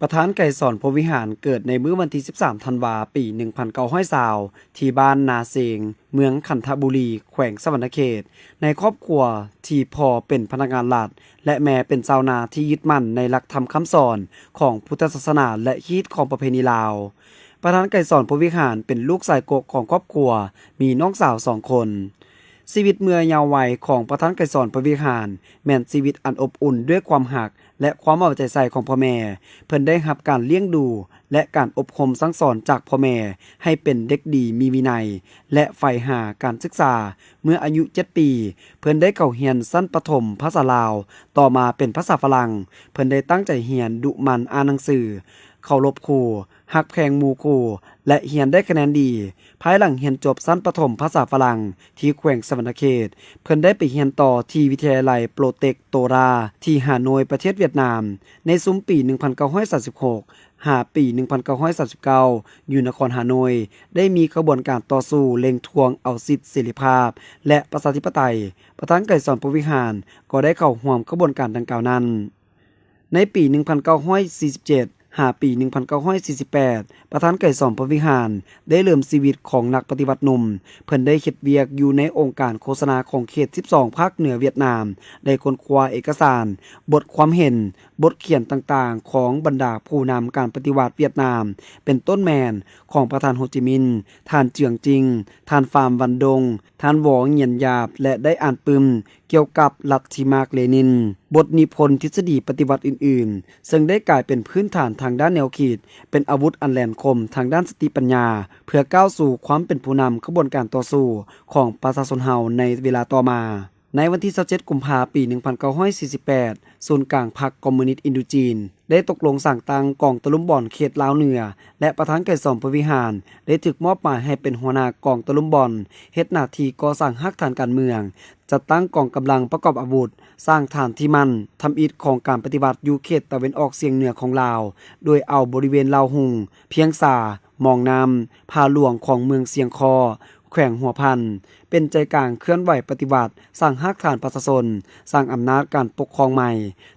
ປະທານໄກສອນ ພົມວິຫານ ເກີດໃນມື້ວັນທີສິບສາມ ທັນວາ ປີໜຶ່ງພັນເກົ້າຮ້ອຍຊາວ ທີ່ບ້ານນາເຊງ ເມືອງຄັນທະບູລີ ແຂວງສະຫວັນນະເຂດ ໃນຄອບຄົວທີ່ພໍ່ເປັນພະນັກງານລັດ ແລະ ແມ່ເປັນຊາວນາທີ່ຍຶດໝັ້ນໃນຫຼັກທຳຄຳສອນຂອງພຸດທະສາສະໜາ ແລະ ຮີດຄອງປະເພນີລາວ. ປະທານໄກສອນ ພົມວິຫານ ເປັນລູກຊາຍກົກຂອງຄອບຄົວ, ມີນ້ອງສາວສອງຄົນ. ຊີວິດເມື່ອເຍົາໄວຂອງປະທານໄກສອນ ພົມວິຫານ ແມ່ນຊີວິດອັນອົບອຸ່ນດ້ວຍຄວາມຮັກ ແລະ ຄວາມເອົາໃຈໃສ່ຂອງພໍ່ແມ່. ເພິ່ນໄດ້ຮັບການລ້ຽງດູ ແລະ ການອົບຮົມສັ່ງສອນຈາກພໍ່ແມ່ໃຫ້ເປັນເດັກດີມີວິໄນ ແລະ ໃຝ່ຫາການສຶກສາ. ເມື່ອອາຍຸເຈັດປີ, ເພິ່ນໄດ້ເຂົ້າຮຽນຊັ້ນປະຖົມພາສາລາວ, ຕໍ່ມາເປັນພາສາຝຣັ່ງ. ເພິ່ນໄດ້ຕັ້ງໃຈຮຽນ, ດຸໝັ່ນອ່ານໜັງສື, ເຄົາລົບຄູ, ຮັກແພງໝູ່ຄູ່ ແລະ ຮຽນໄດ້ຄະແນນດີ. ພາຍຫຼັງຮຽນຈົບຊັ້ນປະຖົມພາສາຝຣັ່ງທີ່ແຂວງສະຫວັນນະເຂດ, ເພິ່ນໄດ້ໄປຮຽນຕໍ່ທີ່ວິທະຍາໄລໂປຣເຕັກໂຕຣາ ທີ່ຮາໂນຍ ປະເທດຫວຽດນາມ. ໃນຊຸມປີໜຶ່ງພັນເກົ້າຮ້ອຍສາມສິບຫົກ ຫາປີໜຶ່ງພັນເກົ້າຮ້ອຍສາມສິບເກົ້າ ຢູ່ນະຄອນຮາໂນຍ ໄດ້ມີຂະບວນການຕໍ່ສູ້ເລັ່ງທວງເອົາສິດເສລີພາບ ແລະ ປະຊາທິປະໄຕ. ປະທານໄກສອນ ພົມວິຫານ ກໍໄດ້ເຂົ້າຮ່ວມຂະບວນການດັ່ງກ່າວນັ້ນ. ໃນປີໜຶ່ງພັນເກົ້າຮ້ອຍສີ່ສິບເຈັດ ຫາປີໜຶ່ງພັນເກົ້າຮ້ອຍສີ່ສິບແປດ ປະທານໄກສອນ ພົມວິຫານ ໄດ້ເລີ່ມຊີວິດຂອງນັກປະຕິວັດໜຸ່ມ. ເພິ່ນໄດ້ເຮັດວຽກຢູ່ໃນອົງການໂຄສະນາຂອງເຂດສິບສອງ ພາກເໜືອຫວຽດນາມ, ໄດ້ຄົ້ນຄວ້າເອກະສານ, ບົດຄວາມເຫັນ, ບົດຂຽນຕ່າງໆຂອງບັນດາຜູ້ນຳການປະຕິວັດຫວຽດນາມ ເປັນຕົ້ນແມ່ນຂອງປະທານໂຮຈິມິນ, ທ່ານເຈືອງຈິງ, ທ່ານຟາມວັນດົງ, ທ່ານວໍງຽນຢາບ ແລະ ໄດ້ອ່ານປຶ້ມກ່ຽວກັບລັດທິມາກເລນິນ, ບົດນິພົນທິດສະດີປະຕິວັດອື່ນໆ, ເຊິ່ງໄດ້ກາຍເປັນພື້ນຖານທາງດ້ານແນວຄິດ, ເປັນອາວຸດອັນແຫຼມຄົມທາງດ້ານສະຕິປັນຍາ ເພື່ອກ້າວສູ່ຄວາມເປັນຜູ້ນຳຂະບວນການຕໍ່ສູ້ຂອງປະຊາຊົນເຮົາໃນເວລາຕໍ່ມາ. ໃນວັນທີຊາວເຈັດ ກຸມພາ ປີໜຶ່ງພັນເກົ້າຮ້ອຍສີ່ສິບແປດ ສູນກາງພັກຄອມມູນິດອິນໂດຈີນ ໄດ້ຕົກລົງສ້າງຕັ້ງກອງຕະລຸມບອນເຂດລາວເໜືອ ແລະ ປະທານໄກສອນ ພົມວິຫານ ໄດ້ຖືກມອບໝາຍໃຫ້ເປັນຫົວໜ້າກອງຕະລຸມບອນ, ເຮັດໜ້າທີ່ກໍ່ສ້າງຮາກຖານການເມືອງ, ຈັດຕັ້ງກອງກຳລັງປະກອບອາວຸດ, ສ້າງຖານທີ່ໝັ້ນທຳອິດຂອງການປະຕິວັດຢູ່ເຂດຕາເວັນອອກສຽງເໜືອຂອງລາວ, ໂດຍເອົາບໍລິເວນລາວຮຸ່ງ, ພຽງສາ, ມອງນ້ຳ, ຜາຫຼວງຂອງເມືອງຊຽງຄໍ້, ແຂວງຫົວພັນ ເປັນໃຈກາງເຄື່ອນໄຫວປະຕິວັດ, ສ້າງຮາກຖານປະຊາຊົນ, ສ້າງອຳນາດການປົກຄອງໃໝ່,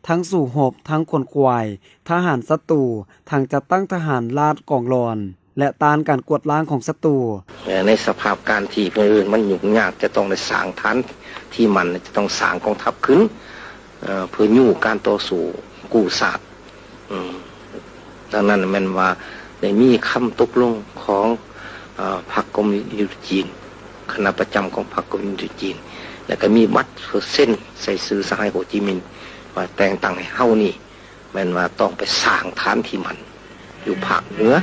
ທັງສູ້ຮົບ, ທັງຂົນຂວາຍ, ທະຫານສັດຕູ, ທັງຈັດຕັ້ງທະຫານລາດກອງຫຼອນ ແລະ ຕ້ານການກວາດລ້າງຂອງສັດຕູ. ໃນສະພາບການທີ່ມື້ອື່ນມັນຫຍຸ້ງຍາກ, ຈະຕ້ອງໄດ້ສ້າງຖານທີ່ໝັ້ນ, ຈະຕ້ອງສ້າງກອງທັບຂຶ້ນ, ເອີ ເພື່ອຍູ້ການຕໍ່ສູ້ກູ້ຊາດ. ອືມ ດັ່ງນັ້ນແມ່ນວ່າໄດ້ມີຄຳຕົກລົງຂອງ ເອີ ພັກຄອມມູນິດອິນໂດຈີນ, ຄະນະປະຈຳຂອງພັກຄອມມູນິດອິນໂດຈີນ, ແລ້ວກໍມີບັດເຊັນໃສ່ຊື່ສະຫາຍໂຮຈິມິນ ວ່າແຕ່ງຕັ້ງໃຫ້ເຮົານີ້ ແມ່ນວ່າຕ້ອງໄປສ້າງຖານທີ່ໝັ້ນຢູ່ພາກເໜືອ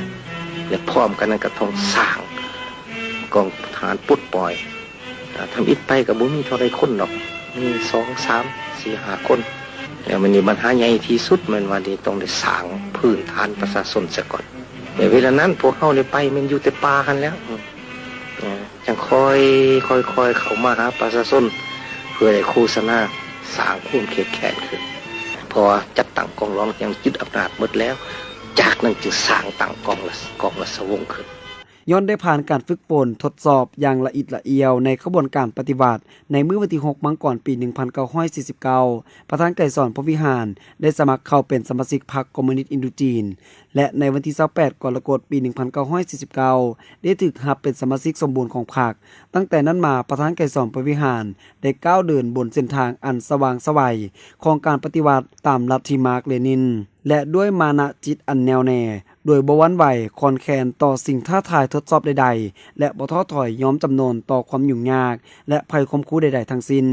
ແລະ ພ້ອມກັນນັ້ນກໍຕ້ອງສ້າງກອງທະຫານປົດປ່ອຍ. ອາ ທຳອິດໄປກໍບໍ່ມີເທົ່າໃດຄົນດອກ, ມີສອງ ສາມ ສີ່ ຫ້າຄົນ. ແລ້ວມັນມີບັນຫາໃຫຍ່ທີ່ສຸດແມ່ນວ່າໄດ້ ຕ້ອງໄດ້ສ້າງພື້ນຖານປະຊາຊົນຊະກ່ອນ. ໃນເວລານັ້ນພວກເຮົາໄດ້ໄປແມ່ນຢູ່ແຕ່ປ່າຫັ້ນແຫຼ້ວ. ອືມ ຈັ່ງຄ່ອຍ ຄ່ອຍໆເຂົ້າມາຫາປະຊາຊົນ ເພື່ອໄດ້ໂຄສະນາສ້າງຄວາມເຂັ້ມແຂງຂຶ້ນ. ເພາະວ່າຈັດຕັ້ງກອງຫຼວງ ຍັງຍຶດອຳນາດໝົດແລ້ວ, ຈາກນັ້ນຈຶ່ງສ້າງຕັ້ງກອງລາຊ- ກອງລາຊະວົງຂຶ້ນ. ຍ້ອນໄດ້ຜ່ານການຝຶກຝົນທົດສອບຢ່າງລະອິດລະອຽວໃນຂະບວນການປະຕິວັດ, ໃນມື້ວັນທີຫົກ ມັງກອນ ປີໜຶ່ງພັນເກົ້າຮ້ອຍສີ່ສິບເກົ້າ ປະທານໄກສອນ ພົມວິຫານ ໄດ້ສະໝັກເຂົ້າເປັນສະມາຊິກພັກຄອມມູນິດອິນໂດຈີນ ແລະ ໃນວັນທີຊາວແປດ ກໍລະກົດ ປີໜຶ່ງພັນເກົ້າຮ້ອຍສີ່ສິບເກົ້າ ໄດ້ຖືກຮັບເປັນສະມາຊິກສົມບູນຂອງພັກ. ຕັ້ງແຕ່ນັ້ນມາ, ປະທານໄກສອນ ພົມວິຫານ ໄດ້ກ້າວເດີນບົນເສັ້ນທາງອັນສະຫວ່າງໄສວຂອງການປະຕິວັດຕາມລັດທິມາກເລນິນ ແລະ ດ້ວຍມານະຈິດອັນແນ່ວແນ່, ໂດຍບໍ່ຫວັ່ນໄຫວຄອນແຄນຕໍ່ສິ່ງທ້າທາຍທົດສອບໃດໆ ແລະ ບໍ່ທໍ້ຖອຍຍອມຈຳນົນຕໍ່ຄວາມຫຍຸ້ງຍາກ ແລະ ໄພຂົ່ມຂູ່ໃດໆທັງສິ້ນ.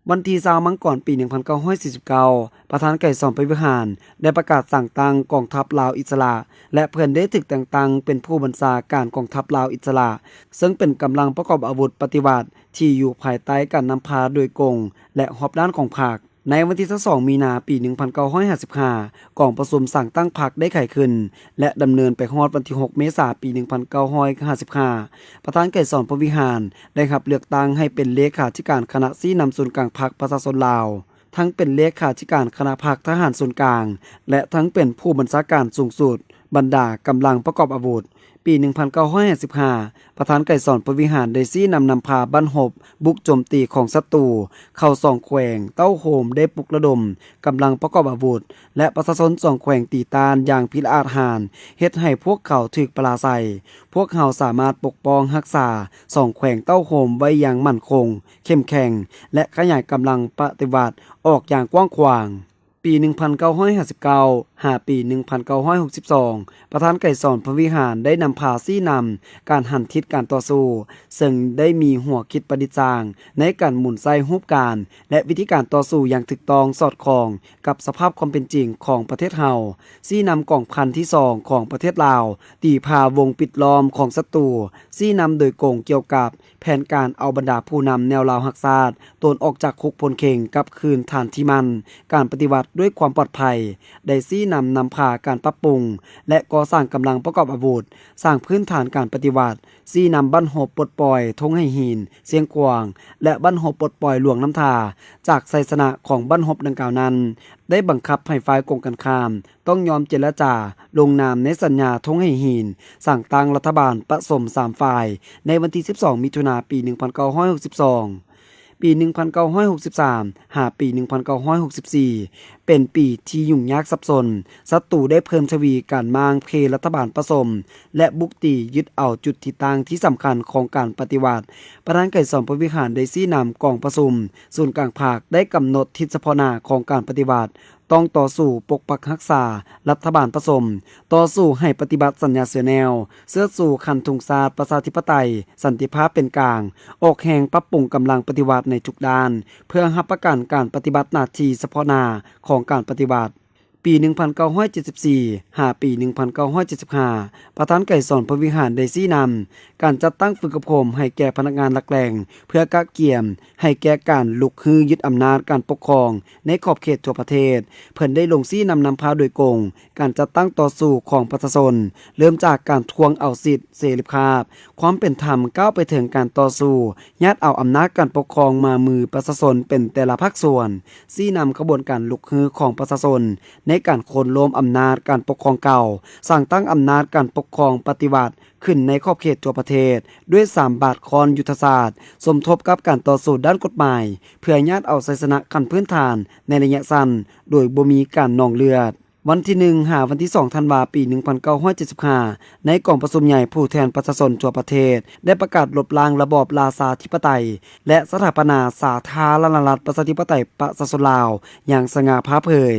ວັນທີຊາວ ມັງກອນ ປີໜຶ່ງພັນເກົ້າຮ້ອຍສີ່ສິບເກົ້າ ປະທານໄກສອນ ພົມວິຫານ ໄດ້ປະກາດສ້າງຕັ້ງກອງທັບລາວອິດສະຫຼະ ແລະ ເພິ່ນໄດ້ຖືກແຕ່ງຕັ້ງເປັນຜູ້ບັນຊາການກອງທັບລາວອິດສະຫຼະ, ເຊິ່ງເປັນກຳລັງປະກອບອາວຸດປະຕິວັດທີ່ຢູ່ພາຍໃຕ້ການນຳພາໂດຍກົງ ແລະ ຮອບດ້ານຂອງພັກ. ໃນວັນທີຊາວສອງ ມີນາ ປີໜຶ່ງພັນເກົ້າຮ້ອຍຫ້າສິບຫ້າ ກອງປະຊຸມສ້າງຕັ້ງພັກໄດ້ໄຂຂຶ້ນ ແລະ ດຳເນີນໄປຮອດວັນທີຫົກ ເມສາ ປີໜຶ່ງພັນເກົ້າຮ້ອຍຫ້າສິບຫ້າ ປະທານໄກສອນ ພົມວິຫານ ໄດ້ຮັບເລືອກຕັ້ງໃຫ້ເປັນເລຂາທິການຄະນະຊີ້ນຳສູນກາງພັກປະຊາຊົນລາວ, ທັງເປັນເລຂາທິການຄະນະພັກທະຫານສູນກາງ ແລະ ທັງເປັນຜູ້ບັນຊາການສູງສຸດບັນດາກຳລັງປະກອບອາວຸດ. ປີໜຶ່ງພັນເກົ້າຮ້ອຍຫ້າສິບຫ້າ ປະທານໄກສອນ ພົມວິຫານ ໄດ້ຊີ້ນຳນຳພາບັ້ນຮົບບຸກໂຈມຕີຂອງສັດຕູເຂົ້າສອງແຂວງເຕົ້າໂຮມ ໄດ້ປຸກລະດົມກຳລັງປະກອບອາວຸດ ແລະ ປະຊາຊົນສອງແຂວງຕີຕ້ານຢ່າງພິລະອາດຫານ, ເຮັດໃຫ້ພວກເຂົາຖືກປະລາໄຊ. ພວກເຮົາສາມາດປົກປ້ອງຮັກສາສອງແຂວງເຕົ້າໂຮມໄວ້ຢ່າງໝັ້ນຄົງ, ເຂັ້ມແຂງ ແລະ ຂະຫຍາຍກຳລັງປະຕິວັດອອກຢ່າງກວ້າງຂວາງ. ປີໜຶ່ງພັນເກົ້າຮ້ອຍຫ້າສິບເກົ້າ ຫາປີໜຶ່ງພັນເກົ້າຮ້ອຍຫົກສິບສອງ ປະທານໄກສອນ ພົມວິຫານ ໄດ້ນຳພາຊີ້ນຳການຫັນທິດການຕໍ່ສູ້, ເຊິ່ງໄດ້ມີຫົວຄິດປະດິດສ້າງໃນການໝູນໃຊ້ຮູບການ ແລະ ວິທີການຕໍ່ສູ້ຢ່າງຖືກຕ້ອງສອດຄ່ອງກັບສະພາບຄວາມເປັນຈິງຂອງປະເທດເຮົາ, ຊີ້ນຳກອງພັນທີສອງຂອງປະເທດລາວ, ຕີພາວົງປິດລ້ອມຂອງສັດຕູ, ຊີ້ນຳໂດຍກົງກ່ຽວກັບ ແຜນການເອົາບັນດາຜູ້ນຳແນວລາວຮັກຊາດ ໂຕນອອກຈາກຄຸກພົນເຄັງກັບຄືນຖານທີ່ໝັ້ນການປະຕິວັດດ້ວຍຄວາມປອດໄພ, ໄດ້ຊີ້ນຳນຳພາການປັບປຸງ ແລະ ກໍ່ສ້າງກຳລັງປະກອບອາວຸດ, ສ້າງພື້ນຖານການປະຕິວັດ, ຊີ້ນຳບັ້ນຮົບປົດປ່ອຍທົ່ງໄຫຫີນ, ຊຽງຂວາງ ແລະ ບັ້ນຮົບປົດປ່ອຍຫຼວງນ້ຳທາ. ຈາກໄຊຊະນະຂອງບັ້ນຮົບດັ່ງກ່າວນັ້ນ ໄດ້ບັງຄັບໃຫ້ຝ່າຍກົງກັນຂ້າມ ຕ້ອງຍອມເຈລະຈາລົງນາມໃນສັນຍາທົ່ງໄຫຫີນ, ສ້າງຕັ້ງລັດຖະບານປະສົມສາມຝ່າຍ ໃນວັນທີສິບສອງ ມິຖຸນາ ປີໜຶ່ງພັນເກົ້າຮ້ອຍຫົກສິບສອງ. ປີໜຶ່ງພັນເກົ້າຮ້ອຍຫົກສິບສາມ ຫາປີໜຶ່ງພັນເກົ້າຮ້ອຍຫົກສິບສີ່ ເປັນປີທີ່ຫຍຸ້ງຍາກສັບສົນ. ສັດຕູໄດ້ເພີ່ມທະວີການມ້າງເພລັດຖະບານປະສົມ ແລະ ບຸກຕີຍຶດເອົາຈຸດທີ່ຕັ້ງທີ່ສຳຄັນຂອງການປະຕິວັດ. ປະທານໄກສອນ ພົມວິຫານ ໄດ້ຊີ້ນຳກອງປະຊຸມສູນກາງພັກ ໄດ້ກຳນົດທິດສະເພາະໜ້າຂອງການປະຕິວັດ. ຕ້ອງຕໍ່ສູ້ປົກປັກຮັກສາລັດຖະບານປະສົມ, ຕໍ່ສູ້ໃຫ້ປະຕິບັດສັນຍາເຊແນວ, ເຊີດຊູຄັນທຸງຊາດປະຊາທິປະໄຕ, ສັນຕິພາບເປັນກາງ, ອອກແຮງປັບປຸງກຳລັງປະຕິວັດໃນທຸກດ້ານ ເພື່ອຮັບປະກັນການປະຕິບັດໜ້າທີ່ສະເພາະໜ້າຂອງການປະຕິວັດ. ປີໜຶ່ງພັນເກົ້າຮ້ອຍເຈັດສິບສີ່ ຫາປີໜຶ່ງພັນເກົ້າຮ້ອຍເຈັດສິບຫ້າ ປະທານໄກສອນ ພົມວິຫານ ໄດ້ຊີ້ນຳການຈັດຕັ້ງຝຶກອົບຮົມໃຫ້ແກ່ພະນັກງານຫຼັກແຫຼ່ງ ເພື່ອກະກຽມໃຫ້ແກ່ການລຸກຮືຍຶດອຳນາດການປົກຄອງໃນຂອບເຂດທົ່ວປະເທດ. ເພິ່ນໄດ້ລົງຊີ້ນຳນຳພາໂດຍກົງການຈັດຕັ້ງຕໍ່ສູ້ຂອງປະຊາຊົນ, ເລີ່ມຈາກການທວງເອົາສິດເສລີພາບ, ຄວາມເປັນທຳ, ກ້າວໄປເຖິງການຕໍ່ສູ້ຍາດເອົາອຳນາດການປົກຄອງມາມືປະຊາຊົນເປັນແຕ່ລະພາກສ່ວນ, ຊີ້ນຳຂະບວນການລຸກຮືຂອງປະຊາຊົນໃນການໂຄ່ນລົ້ມອຳນາດການປົກຄອງເກົ່າ, ສ້າງຕັ້ງອຳນາດການປົກຄອງປະຕິວັດ ຂຶ້ນໃນຂອບເຂດທົ່ວປະເທດ ດ້ວຍສາມບາດຄ້ອນຍຸດທະສາດ, ສົມທົບກັບການຕໍ່ສູ້ດ້ານກົດໝາຍ ເພື່ອຍາດເອົາໄຊຊະນະຂັ້ນພື້ນຖານໃນໄລຍະສັ້ນ ໂດຍບໍ່ມີການນອງເລືອດ. ວັນທີໜຶ່ງ ຫາວັນທີສອງ ທັນວາ ປີໜຶ່ງພັນເກົ້າຮ້ອຍເຈັດສິບຫ້າ ໃນກອງປະຊຸມໃຫຍ່ຜູ້ແທນປະຊາຊົນທົ່ວປະເທດ ໄດ້ປະກາດລົບລ້າງລະບອບລາຊາທິປະໄຕ ແລະ ສະຖາປະນາສາທາລະນະລັດ ປະຊາທິປະໄຕ ປະຊາຊົນລາວ ຢ່າງສະຫງ່າຜ່າເຜີຍ.